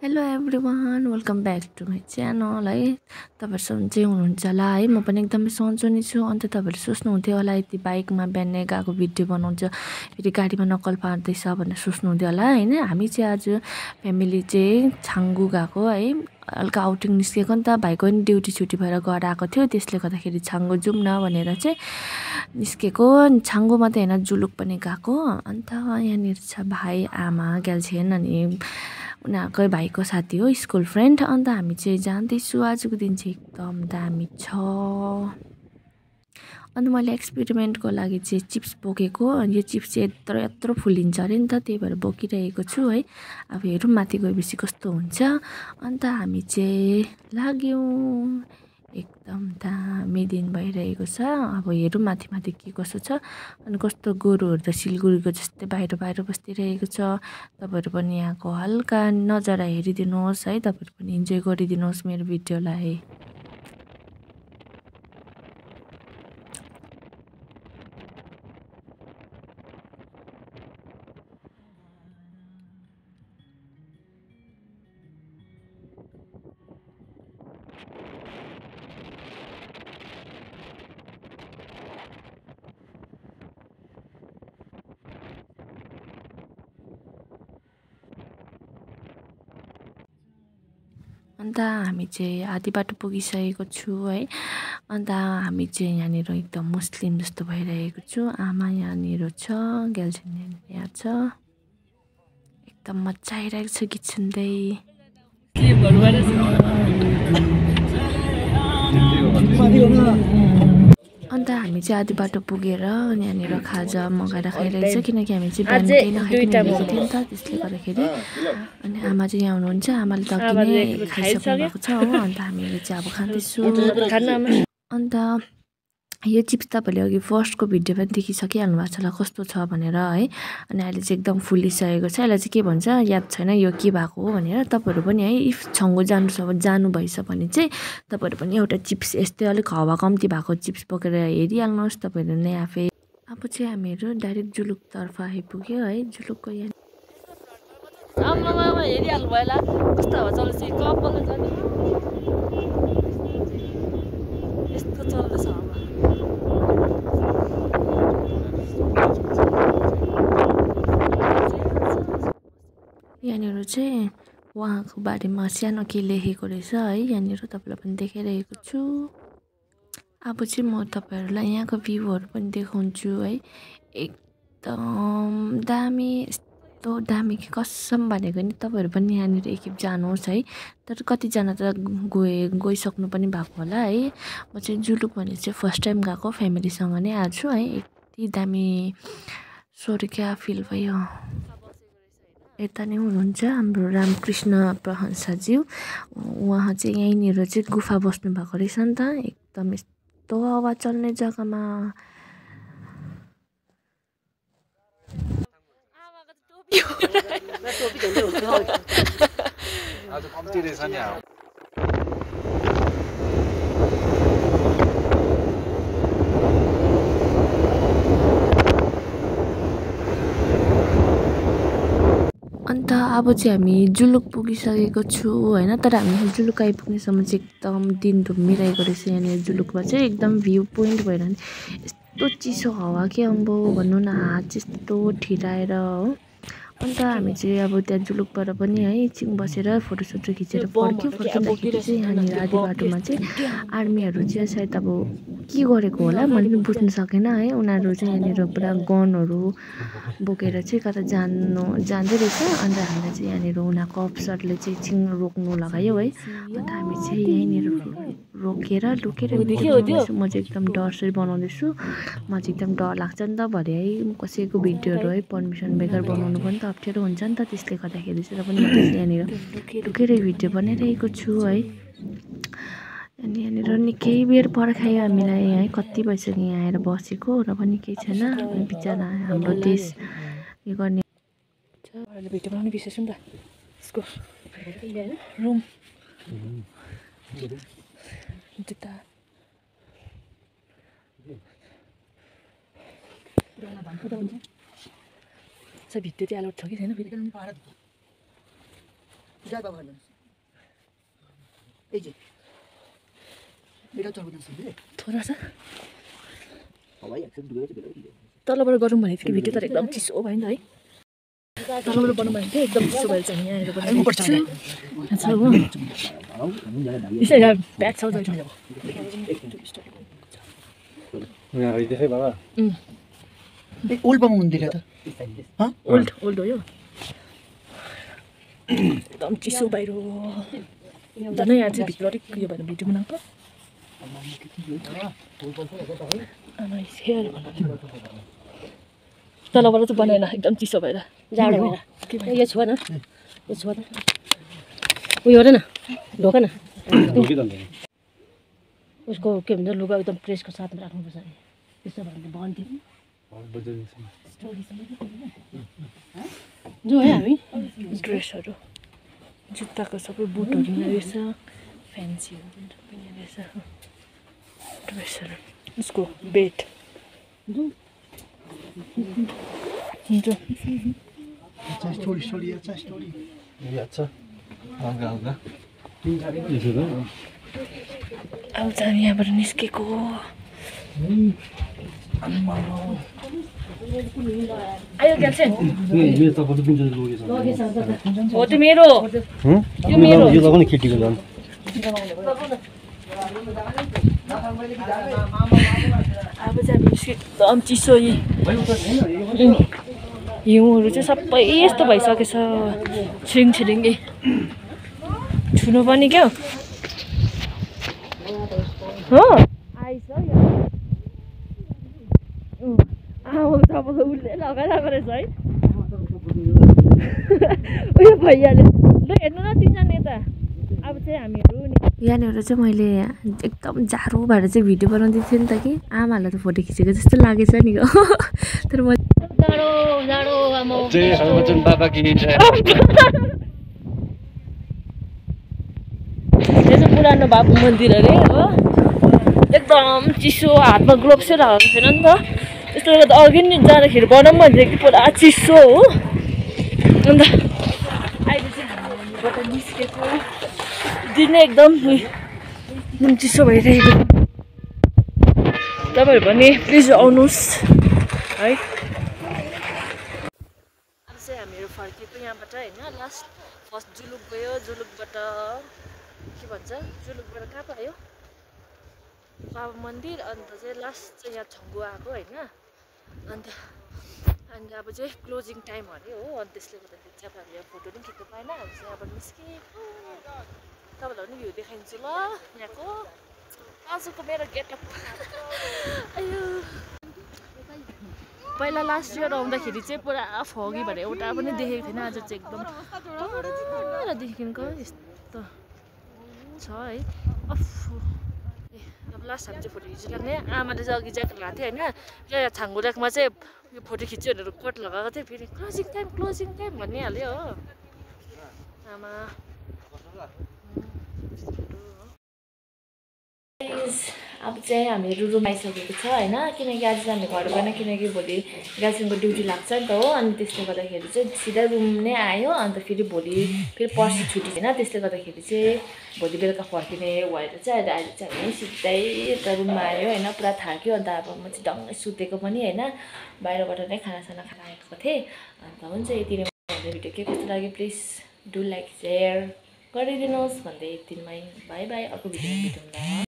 Hello everyone, welcome back to my channel है। तपाईँहरू सन्चै हुनुहुन्छ होला है। म पनि एकदमै सन्चो नै छु। अन्त तपाईँहरू सोच्नुहुन्थ्यो होला यति बाइकमा बिहानै गएको भिडियो बनाउँछ, फेरि गाडीमा नक्कल पार्दैछ भनेर सोच्नुहुन्थ्यो होला होइन। हामी चाहिँ आज फ्यामिली चाहिँ छाङ्गु गएको है। हल्का आउटिङ निस्केको नि त, भाइको पनि ड्युटी छुट्टी भएर घर आएको थियो, त्यसले गर्दाखेरि छाङ्गु जाउँ न भनेर चाहिँ निस्केको। छाङ्गु मात्रै होइन, जुलुक पनि गएको। अन्त यहाँनिर छ भाइ, आमा, ग्याल्छेन अनि उनीहरूकै भाइको साथी हो, स्कुल फ्रेन्ड। अन्त हामी चाहिँ जाँदैछु। आजको दिन चाहिँ एकदम दामी छ। अन्त मैले एक्सपेरिमेन्टको लागि चाहिँ चिप्स बोकेको। यो चिप्स चाहिँ यत्रो यत्रो फुलिन्छ अरे नि त, त्यही भएर बोकिरहेको छु है। अब हेरौँ माथि गएपछि कस्तो हुन्छ। अन्त हामी चाहिँ लाग्यौँ। एकदम दामी दिन भइरहेको छ। अब हेरौँ माथि माथि के कसो छ। अनि कस्तो गोरुहरू त सिलगढीको जस्तै बाहिर बाहिर बस्दिरहेको छ। तपाईँहरू पनि यहाँको हल्का नजारा हेरिदिनुहोस् है। तपाईँहरू पनि इन्जोय गरिदिनुहोस् मेरो भिडियोलाई। अन्त हामी चाहिँ आधी बाटो पुगिसकेको छु है। अन्त हामी चाहिँ यहाँनिर एकदम मुस्लिम जस्तो भइरहेको छु। आमा यहाँनिर छ, ग्याल्छिन यहाँ छ। एकदम मजा आइरहेको छ गीत सुन्दै। अन्त हामी चाहिँ आधी बाटो पुगेर यहाँनिर खाजा मगाएर खाइरहेको छ, किनकि हामी चाहिँ बिहान केही नखाइकन हिँडेको थियौँ नि त, त्यसले गर्दाखेरि। अनि आमा चाहिँ यहाँ हुनुहुन्छ, आमाले त अघि नै खाइसक्नु भएको छ हो। अन्त हामीले चाहिँ अब खाँदैछु। अन्त यो चिप्स तपाईँले अघि फर्स्टको भिडियो पनि देखिसकिहाल्नु भएको छ होला कस्तो छ भनेर है। अनि अहिले चाहिँ एकदम फुलिसकेको छ। यसलाई चाहिँ के भन्छ याद छैन यो के भएको हो भनेर। तपाईँहरू पनि है इफ छङ्गु जानुभएछ भने चाहिँ तपाईँहरू पनि एउटा चिप्स यस्तै अलिक हावा कम्ती भएको चिप्स बोकेर हेरिहाल्नुहोस् तपाईँहरू नै आफै। अब चाहिँ हामीहरू डाइरेक्ट जुलुकतर्फ आइपुग्यो है। जुलुकको यहाँ हेरिहाल्नु भयो होला कस्तो हावा चल्दैछ, कपालले छ नि यस्तो चल्दैछ हावा। यहाँनिर चाहिँ उहाँको बारेमा सानो के लेखेको रहेछ है। यहाँनिर तपाईँलाई पनि देखाइरहेको छु। अब चाहिँ म तपाईँहरूलाई यहाँको भ्यूहरू पनि देखाउँछु है। एकदम दामी, यस्तो दामी कि कसम भनेको नि। तपाईँहरू पनि यहाँनिर एकखेप जानुहोस् है। तर कतिजना त गइसक्नु पनि भएको होला है। म चाहिँ जुलुक भने चाहिँ फर्स्ट टाइम गएको, फ्यामिलीसँग नै आएको छु है। यति दामी स्वर्गीय फिल भयो। यता नै हुनुहुन्छ हाम्रो रामकृष्ण प्रहंसज्यू। उहाँ चाहिँ यहीँनिर चाहिँ गुफा बस्नु भएको रहेछ नि त। एकदम यस्तो हावा चल्ने जग्गामा। अन्त अब चाहिँ हामी जुलुक पुगिसकेको छु होइन। तर हामी जुलुक आइपुग्नेसम्म चाहिँ एकदम दिन धुम्मिरहेको रहेछ। यहाँनिर जुलुकमा चाहिँ एकदम भ्यू पोइन्ट भएर नि यस्तो चिसो हावा के अम्बो भन्नु न, हात चाहिँ यस्तो ठिराएर हो। अन्त हामी चाहिँ अब त्यहाँ जुलुकबाट पनि है एकछिन बसेर फोटोसोटो खिचेर फर्किँदाखेरि चाहिँ यहाँनिर आधी बाटोमा चाहिँ आर्मीहरू चाहिँ सायद अब के गरेको होला मैले पनि बुझ्नु सकेन है। उनीहरू चाहिँ यहाँनिर पुरा गनहरू बोकेर चाहिँ कता जाँदै रहेछ। अन्त हामीलाई चाहिँ यहाँनिर उनीहरूको अफिसरले चाहिँ एकछिन रोक्नु लगायो है। अन्त हामी चाहिँ यहीँनिर रोकेर भिडियो बनाउँदैछु। म चाहिँ एकदम डरसरी बनाउँदैछु। म चाहिँ एकदम डर लाग्छ नि त, भरे है कसैको भिडियोहरू है पर्मिसन बेगर बनाउनु पनि त अप्ठ्यारो हुन्छ नि त। त्यसले गर्दाखेरि चाहिँ पनि म चाहिँ यहाँनिर लुकेर भिडियो बनाइरहेको छु है। अनि यहाँनिर निकै बेर पर्खायो हामीलाई है। कति भइसक्यो यहाँ आएर बसेको र पनि केही छैन। अनि बिचरा हाम्रो देश यो गर्ने भिडियो बनाउने विशेष नि त यसको रुम जुत्ता भिडियो चाहिँ एलाउड छ कि छैन फेरि। जा बाबा हेर्नु एजे मेरा चल्बो छ थोड़ा सा हवाई एक्सेन्ट दुगै चाहिँ बेला तलबाट गरौँ भनेको थियो भिडियो तर एकदम चिसो भयो नि है तलबाट बनाउँ भनेको थियो एकदम चिसो भएर चाहिँ यहाँ आएर बनाएको यसै ब्याग छ ओल्ड बाबा मन्दिर त ओल्ड हो यो एकदम चिसो बाहिर झन् यहाँ चाहिँ भित्र अलिक यो भएर भिडियो बनाएको तलबाट चाहिँ बनाएन एकदम चिसो भएर जाडो भएर यो छुवा न यो छुवा न उयो हेर न ढोका न उसको के भन्छ लुगा एकदम प्रेसको साथमा राख्नुपर्छ अरे त्यसो भने भन्थ्यो जो है हामी ड्रेसहरू जुत्ताको सबै बुटहरू रहेछ फ्यान्सीहरू पनि रहेछ ड्रेसहरू उसको बेट हुन्छ स्टोरी अच्छा स्टोरी अच्छा हल्का हल्का अब चाहिँ हामी यहाँबाट निस्केको आयो क्याप्सन हो त्यो मेरो त्यो मेरो यो लगाउने केटीको झन् अब चाहिँ हामी एकदम चिसो हिउँहरू चाहिँ सबै यस्तो भइसकेछ छिरिङ छुनु पनि क्या हो आइस अब उसले लगाइरहेको रहेछ है उयो भइहाल्यो ल हेर्नु न तिनजना यता अब चाहिँ हामीहरू यहाँनिर चाहिँ मैले एकदम जाडो भएर चाहिँ भिडियो बनाउँदै थिएँ नि त कि आमाहरूलाई त फोटो खिचेको जस्तो लागेछ नि तर म यो चाहिँ पुरानो बाबु मन्दिर अरे हो एकदम चिसो हातमा ग्लोभ्सै लगाएको थिएन नि त त्यसले गर्दा अघि नि जाँदाखेरि बनाऊँ भनेको कि पुरा चिसो हो अन्त अहिले चाहिँ हामीबाट निस्केको दिन एकदम चिसो भइरहेको तपाईँहरू पनि प्लिज आउनुहोस् है अब चाहिँ हामीहरू फर्केको यहाँबाट होइन लास्ट फर्स्ट जुलुक गयो जुलुकबाट के भन्छ जुलुकबाट कहाँ पायो बाबा मन्दिर अन्त चाहिँ लास्ट चाहिँ यहाँ छङ्गु आएको होइन अन्त अब चाहिँ क्लोजिङ टाइम अरे हो अनि त्यसले गर्दाखेरि चाहिँ अब हामीले फोटो पनि खिच्नु पाएन हामी चाहिँ यहाँबाट निस्केको तपाईँहरूलाई पनि भ्यू देखाइदिन्छु ल यहाँको आजको मेरो गेटअप अयो पहिला लास्ट इयर आउँदाखेरि चाहिँ पुरा फगी भएर एउटा पनि देखेको थिएन आज चाहिँ एकदम टाढादेखिको यस्तो छ है अब लास्ट हामी चाहिँ फोटो खिच्नु लाग्ने आमाले चाहिँ अघि ज्याकेट लगाएको थियो होइन यहाँ छाङ्गु ऱ्याकमा चाहिँ यो फोटो खिच्यो भनेर कोट लगाएको थियो फेरि क्लोजिङ टाइम भनिहाल्यो हो आमा अब चाहिँ हामीहरू रुम आइसकेको छ होइन किनकि आज चाहिँ हामी घर गएन किनकि भोलि गर्लफ्रेन्डको ड्युटी लाग्छ नि त हो अनि त्यसले गर्दाखेरि चाहिँ सिधा रुम नै आयो अन्त फेरि भोलि फेरि पर्सि छुट्टी होइन त्यसले गर्दाखेरि चाहिँ भोलि बेलुका फर्किने भएर चाहिँ अहिले चाहिँ हामी सिधै यता रुममा आयो होइन पुरा थाक्यो अन्त अब म चाहिँ डङ्गै सुतेको पनि होइन बाहिरबाट नै खानासाना खाना आएको थिएँ अन्त हुन्छ यति नै भिडियो के कस्तो लाग्यो प्लिज डु लाइक सेयर गरिदिनुहोस् भन्दै यतिमै बाई अर्को भिडियोमा भेटौँला